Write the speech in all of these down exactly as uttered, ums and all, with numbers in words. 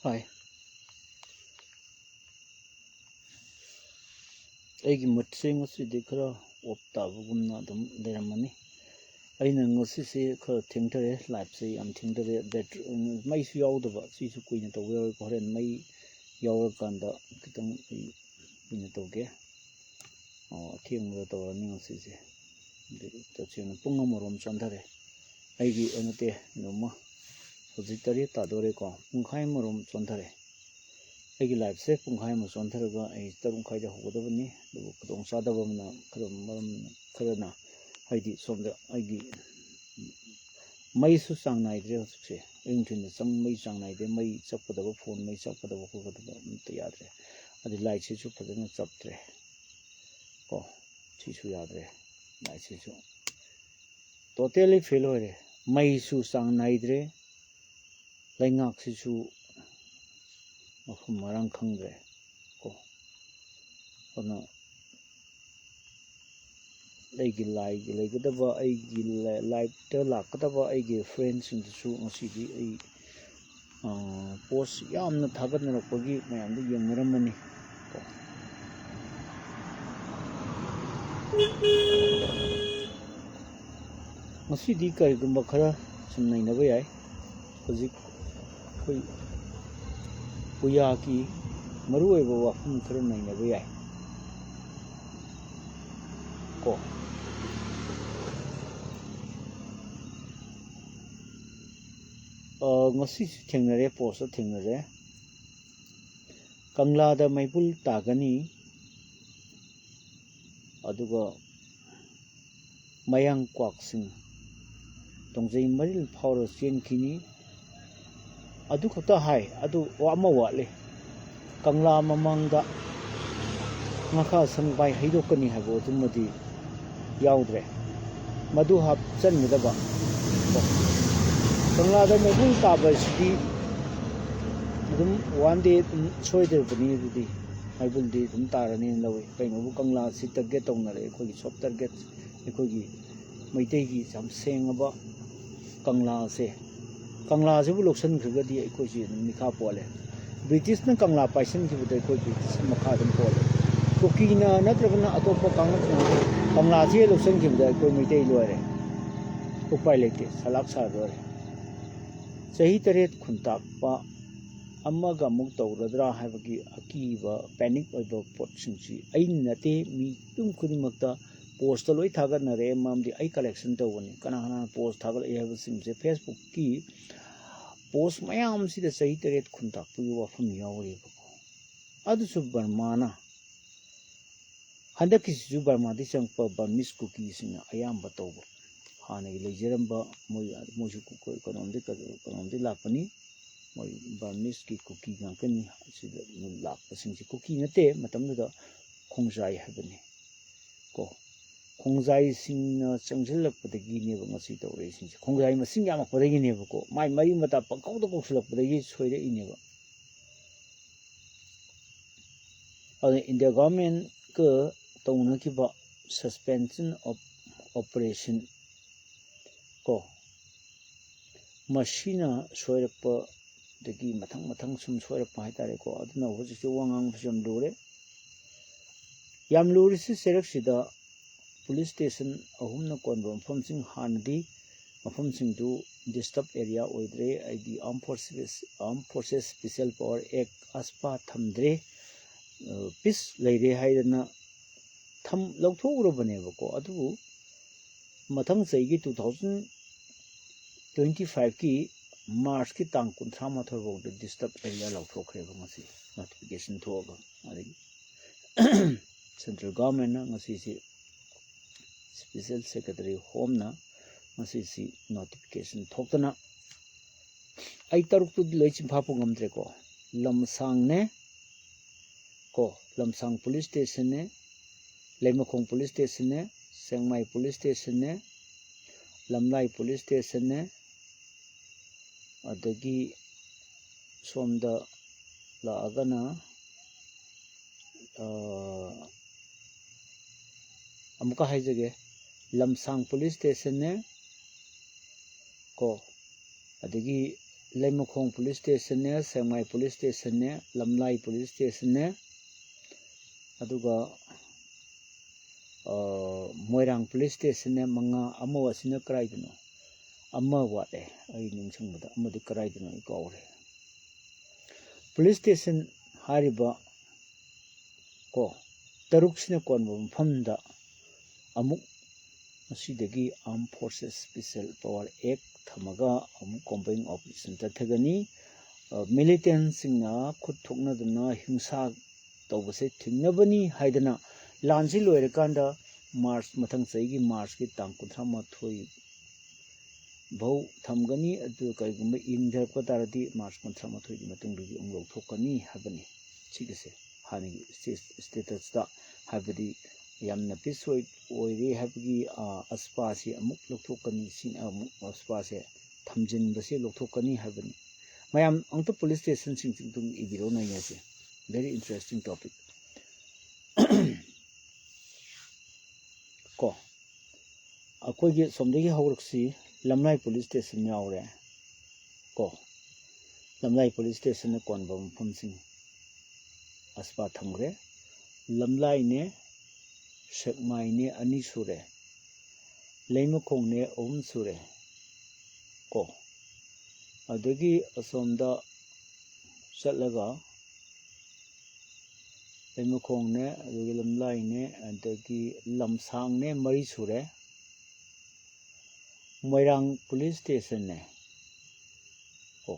ꯍꯥꯏ꯫ ꯑꯩꯒꯤ ꯃꯨꯠꯁꯦ ꯉꯁꯤꯗꯤ ꯈꯔ ꯑꯣꯞ ꯇꯥꯕꯒꯨꯝꯅ ꯑꯗꯨꯝ ꯂꯩꯔꯝꯃꯅꯤ꯫ ꯑꯩꯅ ꯉꯁꯤꯁꯦ ꯈꯔ ꯊꯦꯡꯊꯔꯦ, ꯂꯥꯏꯞꯁꯦ ꯌꯥꯝ ꯊꯦꯡꯊꯔꯦ꯫ ꯕꯦꯇ꯭ꯔꯤ, ꯎꯝ, ꯃꯩꯁꯨ ꯌꯥꯎꯗꯕ, ꯁꯤꯁꯨ ꯀꯨꯏꯅ ꯇꯧꯕ ꯌꯥꯎꯔꯣꯏꯀꯣ꯫ ꯍꯣꯔꯦꯟ ꯃꯩ ꯌꯥꯎꯔꯀꯥꯟꯗ ꯈꯤꯇꯪ ꯑꯩ ꯀꯨꯏꯅ ꯇꯧꯒꯦ꯫ ꯑꯣ, ꯑꯊꯦꯡꯕꯗ ꯇꯧꯔꯅꯤ ꯉꯁꯤꯁꯦ꯫ ꯑꯗꯨ ꯇꯁꯦꯡꯅ ꯄꯨꯡ ꯑꯃꯔꯣꯝ ꯆꯣꯟꯊꯔꯦ꯫ ꯑꯩꯒꯤ, ꯑ, ꯅꯠꯇꯦ, ꯀꯩꯅꯣꯝꯃ, ꯍꯧꯖꯤꯛ ꯇꯔꯦꯠ ꯇꯥꯗꯣꯔꯦꯀꯣ, ꯄꯨꯡꯈꯥꯏ ꯑꯃꯔꯣꯝ ꯆꯣꯟꯊꯔꯦ꯫ ꯑꯩꯒꯤ ꯂꯥꯏꯐꯁꯦ ꯄꯨꯡꯈꯥꯏ ꯑꯃ ꯆꯣꯟꯊꯔꯒ ꯑꯩ ꯇꯔꯨꯛ ꯃꯈꯥꯏꯗ ꯍꯧꯒꯗꯕꯅꯤ꯫ ꯑꯗꯨꯕꯨ ꯈꯨꯗꯣꯡꯆꯥꯗꯕ ꯑꯃꯅ, ꯈꯔ ꯃꯔꯝ ꯈꯔꯅ, ꯍꯥꯏꯗꯤ ꯁꯣꯝꯗ ꯑꯩꯒꯤ ꯃꯩꯁꯨ ꯆꯥꯡ ꯅꯥꯏꯗ꯭ꯔꯦ ꯍꯧꯖꯤꯛꯁꯦ꯫ ꯑꯌꯨꯛ ꯅꯨꯡꯊꯤꯜꯗ ꯆꯪ-, ꯃꯩ ꯆꯥꯡ ꯅꯥꯏꯗꯦ꯫ ꯃꯩ ꯆꯞꯀꯗꯕ, ꯐꯣꯟ ꯃꯩ ꯆꯞꯀꯗꯕ ꯈꯣꯠꯀꯗꯕ ꯑꯝꯇ ꯌꯥꯗ꯭ꯔꯦ꯫ ꯑꯗꯩ ꯂꯥꯏꯠꯁꯤꯁꯨ ꯐꯖꯅ ꯆꯞꯇ꯭ꯔꯦ ꯀꯣ꯫ ꯁꯤꯁꯨ ꯌꯥꯗ꯭ꯔꯦ꯫ ꯂꯥꯏꯠꯁꯤꯁꯨ ꯇꯣꯇꯦꯜꯂꯤ ꯐꯦꯜ ꯑꯣꯏꯔꯦ꯫ ꯃꯩꯁꯨ ꯆꯥꯡ ꯅꯥꯏꯗ꯭ꯔꯦ꯫ ꯂꯩꯉꯥꯛꯁꯤꯁꯨ ꯃꯐꯝ ꯃꯔꯥꯡ ꯈꯪꯗ꯭ꯔꯦ ꯀꯣ꯫ ꯑꯗꯨꯅ ꯑꯩꯒꯤ ꯂꯥꯏꯒꯤ ꯂꯩꯒꯗꯕ, ꯑꯩꯒꯤ ꯂꯥꯏ-, ꯂꯥꯏꯐꯇ ꯂꯥꯛꯀꯗꯕ ꯑꯩꯒꯤ ꯐ꯭ꯔꯦꯟꯁꯤꯡꯗꯨꯁꯨ ꯉꯁꯤꯗꯤ ꯑꯩ, ꯑ, ꯄꯣꯁ ꯌꯥꯝꯅ ꯊꯥꯒꯠꯅꯔꯛꯄꯒꯤ ꯃꯌꯥꯝꯗꯨ ꯌꯦꯡꯅꯔꯝꯃꯅꯤ ꯀꯣ꯫ ꯉꯁꯤꯗꯤ ꯀꯔꯤꯒꯨꯝꯕ ꯈꯔ ꯁꯨꯝ ꯅꯩꯅꯕ ꯌꯥꯏ꯫ ꯍꯧꯖꯤꯛ ꯑꯩꯈꯣꯏ ꯄꯨꯌꯥꯒꯤ ꯃꯔꯨꯑꯣꯏꯕ ꯋꯥꯐꯝ ꯈꯔ ꯅꯩꯅꯕ ꯌꯥꯏ ꯀꯣ꯫ ꯑ, ꯉꯁꯤꯁꯨ ꯊꯦꯡꯅꯔꯦ, ꯄꯣꯁꯇ ꯊꯦꯡꯅꯔꯦ꯫ ꯀꯪꯂꯥꯗ ꯃꯩꯕꯨꯜ ꯇꯥꯒꯅꯤ, ꯑꯗꯨꯒ ꯃꯌꯥꯡ ꯀ꯭ꯋꯥꯛꯁꯤꯡ ꯇꯣꯡꯖꯩ ꯃꯔꯤꯜ ꯐꯥꯎꯔ ꯆꯦꯟꯈꯤꯅꯤ꯫ ꯑꯗꯨ ꯈꯛꯇ ꯍꯥꯏ, ꯑꯗꯨ ꯋꯥ ꯑꯃ ꯋꯥꯠꯂꯤ꯫ ꯀꯪꯂꯥ ꯃꯃꯥꯡꯗ ꯉꯥꯈꯥ ꯁꯪꯕꯥꯏ ꯍꯩꯗꯣꯛꯀꯅꯤ ꯍꯥꯏꯕ ꯑꯗꯨꯃꯗꯤ ꯌꯥꯎꯗ꯭ꯔꯦ꯫ ꯃꯗꯨ ꯍꯥꯞꯆꯟꯒꯗꯕ꯫ ꯀꯪꯂꯥꯗ ꯃꯩꯕꯨꯜ ꯇꯥꯕ ꯑꯁꯤꯗꯤ ꯑꯗꯨꯝ ꯋꯥꯟ ꯗꯦ ꯑꯗꯨꯝ ꯁꯣꯏꯗ꯭ꯔꯕꯅꯤ꯫ ꯑꯗꯨꯗꯤ ꯃꯩꯕꯨꯜꯗꯤ ꯑꯗꯨꯝ ꯇꯥꯔꯅꯤꯅ ꯂꯧꯏ꯫ ꯀꯩꯅꯣꯕꯨ, ꯀꯪꯂꯥꯁꯤ ꯇꯥꯔꯒꯦꯠ ꯇꯧꯅꯔꯦ꯫ ꯑꯩꯈꯣꯏꯒꯤ ꯁꯣꯐ ꯇꯥꯔꯒꯦꯠ, ꯑꯩꯈꯣꯏꯒꯤ ꯃꯩꯇꯩꯒꯤ ꯌꯥꯝ ꯁꯦꯡꯉꯕ ꯀꯪꯂꯥꯁꯦ ꯀꯪꯂꯥꯁꯤꯕꯨ ꯂꯧꯁꯤꯟꯈ꯭ꯔꯒꯗꯤ ꯑꯩꯈꯣꯏꯁꯤ ꯑꯗꯨꯝ ꯃꯤꯈꯥ ꯄꯣꯜꯂꯦ꯫ ꯕ꯭ꯔꯤꯇꯤꯁꯅ ꯀꯪꯂꯥ ꯄꯥꯏꯁꯤꯟꯈꯤꯕꯗ ꯑꯩꯈꯣꯏ ꯕ꯭ꯔꯤꯇꯤꯁ ꯃꯈꯥ ꯑꯗꯨꯝ ꯄꯣꯜꯂꯦ꯫ ꯀꯨꯀꯤꯅ ꯅꯠꯇ꯭ꯔꯒꯅ ꯑꯇꯣꯞꯄ ꯀꯥꯡꯂꯨꯞꯅ ꯀꯪꯂꯥꯁꯤ ꯂꯧꯁꯤꯟꯈꯤꯕꯗ ꯑꯩꯈꯣꯏ ꯃꯩꯇꯩ ꯂꯣꯏꯔꯦ, ꯎꯄꯥꯏ ꯂꯩꯇꯦ, ꯁꯂꯥꯛ ꯁꯥꯗꯣꯔꯦ꯫ ꯆꯍꯤ ꯇꯔꯦꯠ ꯈꯨꯟꯇꯥꯛꯄ ꯑꯃꯒ ꯑꯃꯨꯛ ꯇꯧꯔꯗ꯭ꯔꯥ ꯍꯥꯏꯕꯒꯤ ꯑꯀꯤꯕ, ꯄꯦꯅꯤꯛ ꯑꯣꯏꯕ ꯄꯣꯠꯁꯤꯡꯁꯤ ꯑꯩꯅ ꯅꯠꯇꯦ, ꯃꯤꯄꯨꯝ ꯈꯨꯗꯤꯡꯃꯛꯇ ꯄꯣꯁꯇ ꯂꯣꯏ ꯊꯥꯒꯠꯅꯔꯦ꯫ ꯃꯔꯝꯗꯤ ꯑꯩ ꯀꯂꯦꯛꯁꯟ ꯇꯧꯕꯅꯤ, ꯀꯅꯥ ꯀꯅꯥꯅ ꯄꯣꯁ ꯊꯥꯒꯠꯂꯛꯏ ꯍꯥꯏꯕꯁꯤꯡꯁꯦ꯫ ꯐꯦꯁꯕꯨꯛꯀꯤ ꯄꯣꯁ ꯃꯌꯥꯝꯁꯤꯗ ꯆꯍꯤ ꯇꯔꯦꯠ ꯈꯨꯟꯇꯥꯛꯄꯒꯤ ꯋꯥꯐꯝ ꯌꯥꯎꯔꯤꯕꯀꯣ꯫ ꯑꯗꯨꯁꯨ ꯕꯔꯃꯥꯅ, ꯍꯟꯗꯛꯀꯤꯁꯤꯁꯨ ꯕꯔꯃꯥꯗꯒꯤ ꯆꯪꯉꯛꯄ ꯕꯔꯃꯤꯁ ꯀꯨꯀꯤꯁꯤꯡꯅ ꯑꯌꯥꯝꯕ ꯇꯧꯕ, ꯍꯥꯟꯅꯒꯤ ꯂꯩꯖꯔꯝꯕ ꯃꯣꯏ, ꯃꯣꯏꯁꯨ ꯀꯨ-, ꯀꯩꯅꯣꯝꯗꯒꯤ, ꯀꯩꯅꯣꯝꯗꯒꯤ ꯂꯥꯛꯄꯅꯤ꯫ ꯃꯣꯏ ꯕꯔꯃꯤꯁꯀꯤ ꯀꯨꯀꯤ ꯉꯥꯛꯇꯅꯤ ꯑꯁꯤꯗ ꯂꯥꯛꯄꯁꯤꯡꯁꯦ꯫ ꯀꯨꯀꯤ ꯅꯠꯇꯦ, ꯃꯇꯝꯗꯨꯗ ꯈꯣꯡꯖꯥꯏ ꯍꯥꯏꯕꯅꯤ ꯀꯣ꯫ ꯈꯣꯡꯖꯥꯏꯁꯤꯡꯅ ꯆꯪꯁꯤꯜꯂꯛꯄꯗꯒꯤꯅꯦꯕ ꯉꯁꯤ ꯇꯧꯔꯛꯏꯁꯤꯡꯁꯦ꯫ ꯈꯣꯡꯖꯥꯏ ꯃꯁꯤꯡ ꯌꯥꯝꯃꯛꯄꯗꯒꯤꯅꯦꯕꯀꯣ, ꯃꯥꯏ ꯃꯔꯤ ꯃꯇꯥ ꯄꯪꯀꯧꯗ ꯀꯧꯁꯤꯜꯂꯛꯄꯗꯒꯤ ꯁꯣꯏꯔꯛꯏꯅꯦꯕ꯫ ꯑꯗꯨꯅ ꯏꯟꯗꯤꯌꯥ ꯒꯚꯔꯟꯃꯦꯟꯠꯀ ꯇꯧꯅꯈꯤꯕ suspension of operation ꯀꯣ, ꯃꯁꯤꯅ ꯁꯣꯏꯔꯛꯄꯗꯒꯤ ꯃꯊꯪ ꯃꯊꯪ ꯁꯨꯝ ꯁꯣꯏꯔꯛꯄ ꯍꯥꯏꯇꯥꯔꯦꯀꯣ꯫ ꯑꯗꯨꯅ ꯍꯧꯖꯤꯛꯁꯦ ꯋꯥ ꯉꯥꯡꯕꯁꯨ ꯌꯥꯝ ꯂꯨꯔꯦ꯫ ꯌꯥꯝ ꯂꯨꯔꯤꯁꯤ ꯆꯩꯔꯛꯁꯤꯗ ꯄꯨꯂꯤꯁ ꯁ꯭ꯇꯦꯁꯟ ꯑꯍꯨꯝꯅ ꯀꯣꯟꯕ ꯃꯐꯝꯁꯤꯡ, ꯍꯥꯟꯅꯗꯤ ꯃꯐꯝꯁꯤꯡꯗꯨ ꯗꯤꯁꯇꯔꯕ ꯑꯦꯔꯤꯌꯥ ꯑꯣꯏꯗ꯭ꯔꯦ, ꯍꯥꯏꯗꯤ Armed Forces, Armed Forces Special Power Act, AFSPA ꯊꯝꯗ꯭ꯔꯦ, ꯄꯤꯁ ꯂꯩꯔꯦ ꯍꯥꯏꯗꯅ ꯊꯝ-, ꯂꯧꯊꯣꯛꯎꯔꯕꯅꯦꯕꯀꯣ꯫ ꯑꯗꯨꯕꯨ ꯃꯊꯪ ꯆꯍꯤꯒꯤ two thousand twenty fiveꯀꯤ ꯃꯥꯔꯆꯀꯤ ꯇꯥꯡ ꯀꯨꯟꯊ꯭ꯔꯥ ꯃꯥꯊꯣꯏ ꯐꯥꯎꯗ ꯗꯤꯁꯇꯔꯕ ꯑꯦꯔꯤꯌꯥ ꯂꯥꯎꯊꯣꯛꯈ꯭ꯔꯦꯕ ꯉꯁꯤ ꯅꯣꯇꯤꯐꯤꯀꯦꯁꯟ ꯊꯣꯛꯑꯒ꯫ ꯑꯗꯒꯤ ꯁꯦꯟꯇ꯭ꯔꯦꯜ ꯒꯚꯔꯟꯃꯦꯟꯠꯅ ꯉꯁꯤꯁꯤ, ꯁ꯭ꯄꯦꯁꯦꯜ ꯁꯦꯀ꯭ꯔꯦꯇꯔꯤ ꯍꯣꯝꯅ ꯉꯁꯤꯁꯤ ꯅꯣꯇꯤꯐꯤꯀꯦꯁꯟ ꯊꯣꯛꯇꯅ, ꯑꯩ ꯇꯔꯨꯛꯇꯨꯗꯤ ꯂꯣꯏ ꯆꯤꯟꯐꯥ ꯄꯨ ꯉꯝꯗ꯭ꯔꯦꯀꯣ꯫ ꯂꯝꯁꯥꯡꯅꯦ ꯀꯣ, ꯂꯝꯁꯥꯡ ꯄꯨꯂꯤꯁ ꯁ꯭ꯇꯦꯁꯟꯅꯦ, ꯂꯩꯃꯈꯣꯡ ꯄꯨꯂꯤꯁ ꯁ꯭ꯇꯦꯁꯟꯅꯦ, ꯁꯦꯡꯃꯥꯏ ꯄꯨꯂꯤꯁ ꯁ꯭ꯇꯦꯁꯟꯅꯦ, ꯂꯝꯂꯥꯏ ꯄꯨꯂꯤꯁ ꯁ꯭ꯇꯦꯁꯟꯅꯦ, ꯑꯗꯒꯤ ꯁꯣꯝꯗ ꯂꯥꯛꯑꯒꯅ, ꯑ, ꯑꯃꯨꯛꯀ ꯍꯥꯏꯖꯒꯦ, ꯂꯝꯁꯥꯡ ꯄꯨꯂꯤꯁ ꯁ꯭ꯇꯦꯁꯟꯅꯦ ꯀꯣ, ꯑꯗꯒꯤ ꯂꯩꯃꯈꯣꯡ police stationꯅꯦ, ꯁꯦꯛꯃꯥꯏ police stationꯅꯦ, ꯂꯝꯂꯥꯏ police stationꯅꯦ, ꯑꯗꯨꯒ ꯃꯣꯏꯔꯥꯡ police stationꯅꯦ꯫ ꯃꯉꯥ꯫ ꯑꯃ ꯑꯁꯤꯅ ꯀꯗꯥꯏꯗꯅꯣ? ꯑꯃ ꯋꯥꯠꯂꯦ ꯑꯩ ꯅꯤꯡꯁꯤꯡꯕꯗ꯫ ꯑꯃꯗꯤ ꯀꯗꯥꯏꯗꯅꯣ ꯑꯩ ꯀꯥꯎꯔꯦ꯫ Police station ꯍꯥꯏꯔꯤꯕ ꯀꯣ ꯇꯔꯨꯛꯁꯤꯅ ꯀꯣꯟꯕ ꯃꯐꯝꯗ ꯑꯃꯨꯛ ꯃꯁꯤꯗꯒꯤ Armed Forces Special Power Act ꯊꯝꯃꯒ ꯑꯃꯨꯛ combined operation ꯆꯠꯊꯒꯅꯤ꯫ Militantꯁꯤꯡꯅ ꯈꯨꯠ ꯊꯣꯛꯅꯗꯨꯅ ꯍꯤꯡꯁꯥ ꯇꯧꯕꯁꯦ ꯊꯤꯡꯅꯕꯅꯤ ꯍꯥꯏꯗꯅ ꯂꯥꯟꯁꯤ ꯂꯣꯏꯔꯀꯥꯟꯗ March, ꯃꯊꯪ ꯆꯍꯤꯒꯤ Marchꯀꯤ ꯇꯥꯡ ꯀꯨꯟꯊ꯭ꯔꯥ ꯃꯥꯊꯣꯏ ꯐꯥꯎ ꯊꯝꯒꯅꯤ꯫ ꯑꯗꯨ ꯀꯔꯤꯒꯨꯝꯕ ꯏꯟꯊꯔꯛꯄ ꯇꯥꯔꯗꯤ March ꯀꯨꯟꯊ꯭ꯔꯥ ꯃꯥꯊꯣꯏꯒꯤ ꯃꯇꯨꯡꯗꯒꯤ ꯑꯃꯨꯛ ꯂꯧꯊꯣꯛꯀꯅꯤ ꯍꯥꯏꯕꯅꯤ꯫ ꯁꯤꯒꯤꯁꯦ ꯍꯥꯟꯅꯒꯤ statusꯇ, ꯍꯥꯏꯕꯗꯤ ꯌꯥꯝꯅ peace ꯑꯣꯏꯔꯦ ꯍꯥꯏꯕꯒꯤ ꯑꯁꯄꯥꯁꯤ ꯑꯃꯨꯛ ꯂꯧꯊꯣꯛꯀꯅꯤ꯫ ꯁꯤꯅ ꯑꯃꯨꯛ ꯑꯁꯄꯥꯁꯦ ꯊꯝꯖꯤꯟꯕꯁꯦ ꯂꯧꯊꯣꯛꯀꯅꯤ ꯍꯥꯏꯕꯅꯤ꯫ ꯃꯌꯥꯝ ꯑꯃꯨꯛꯇ police stationꯁꯤꯡꯁꯤ ꯑꯗꯨꯝ ꯏꯕꯤꯔꯣ ꯅꯩꯅꯁꯦ꯫ Very interesting topic꯫ ꯀꯣ ꯑꯩꯈꯣꯏꯒꯤ ꯁꯣꯝꯗꯒꯤ ꯍꯧꯔꯛꯁꯤ꯫ ꯂꯝꯂꯥꯏ police station ꯌꯥꯎꯔꯦ ꯀꯣ꯫ ꯂꯝꯂꯥꯏ police stationꯅ ꯀꯣꯟꯕ ꯃꯐꯝꯁꯤꯡ ꯑꯁꯄꯥ ꯊꯝꯈ꯭ꯔꯦ꯫ ꯂꯝꯂꯥꯏꯅꯦ, ꯁꯦꯛꯃꯥꯏꯅꯦ ꯑꯅꯤ ꯁꯨꯔꯦ, ꯂꯩꯃꯈꯣꯡꯅꯦ ꯑꯍꯨꯝ ꯁꯨꯔꯦ ꯀꯣ꯫ ꯑꯗꯒꯤ ꯑꯁꯣꯝꯗ ꯆꯠꯂꯒ ꯂꯩꯃꯈꯣꯡꯅꯦ, ꯑꯗꯒꯤ ꯂꯝꯂꯥꯏꯅꯦ, ꯑꯗꯒꯤ ꯂꯝꯁꯥꯡꯅꯦ, ꯃꯔꯤ ꯁꯨꯔꯦ꯫ ꯃꯣꯏꯔꯥꯡ police stationꯅꯦ꯫ ꯑꯣ,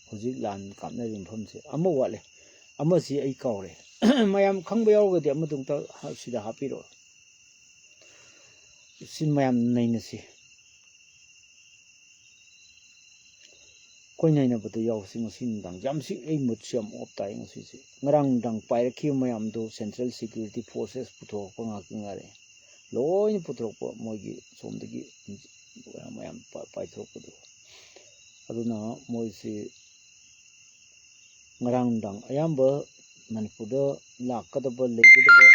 ꯍꯧꯖꯤꯛ ꯂꯥꯟ ꯀꯥꯞꯅꯔꯤꯕ ꯃꯐꯝꯁꯦ ꯑꯃ ꯋꯥꯠꯂꯦ꯫ ꯑꯃꯁꯤ ꯑꯩ ꯀꯥꯎꯔꯦ꯫ ꯃꯌꯥꯝ ꯈꯪꯕ ꯌꯥꯎꯔꯒꯗꯤ ꯑꯃꯗꯨ ꯑꯝꯇ ꯁꯤꯗ ꯍꯥꯞꯄꯤꯔꯛꯑꯣ꯫ ꯁꯤ ꯃꯌꯥꯝ ꯅꯩꯅꯁꯤ꯫ ꯑꯩꯈꯣꯏ ꯅꯩꯅꯕꯗ ꯌꯥꯎꯁꯤ ꯉꯁꯤ ꯅꯨꯡꯗꯥꯡ꯫ ꯌꯥꯝ ꯁꯤ ꯑꯩ moodꯁꯤ ꯌꯥꯝ off ꯇꯥꯏ ꯉꯁꯤꯁꯦ꯫ ꯉꯔꯥꯡ ꯅꯨꯡꯗꯥꯡ ꯄꯥꯏꯔꯛꯈꯤꯕ ꯃꯌꯥꯝꯗꯣ Central Security Forces ꯄꯨꯊꯣꯔꯛꯄ ꯉꯥꯛꯇ ꯉꯥꯏꯔꯦ꯫ ꯂꯣꯏꯅ ꯄꯨꯊꯣꯔꯛꯄ ꯃꯣꯏꯒꯤ ꯁꯣꯝꯗꯒꯤ ꯃꯌꯥꯝ ꯃꯌꯥꯝ ꯄꯥꯏꯊꯣꯔꯛꯄꯗꯣ꯫ ꯑꯗꯨꯅ ꯃꯣꯏꯁꯤ ꯉꯔꯥꯡ ꯅꯨꯡꯗꯥꯡ ꯑꯌꯥꯝꯕ ꯃꯅꯤꯄꯨꯔꯗ ꯂꯥꯛꯀꯗꯕ, ꯂꯩꯒꯗꯕ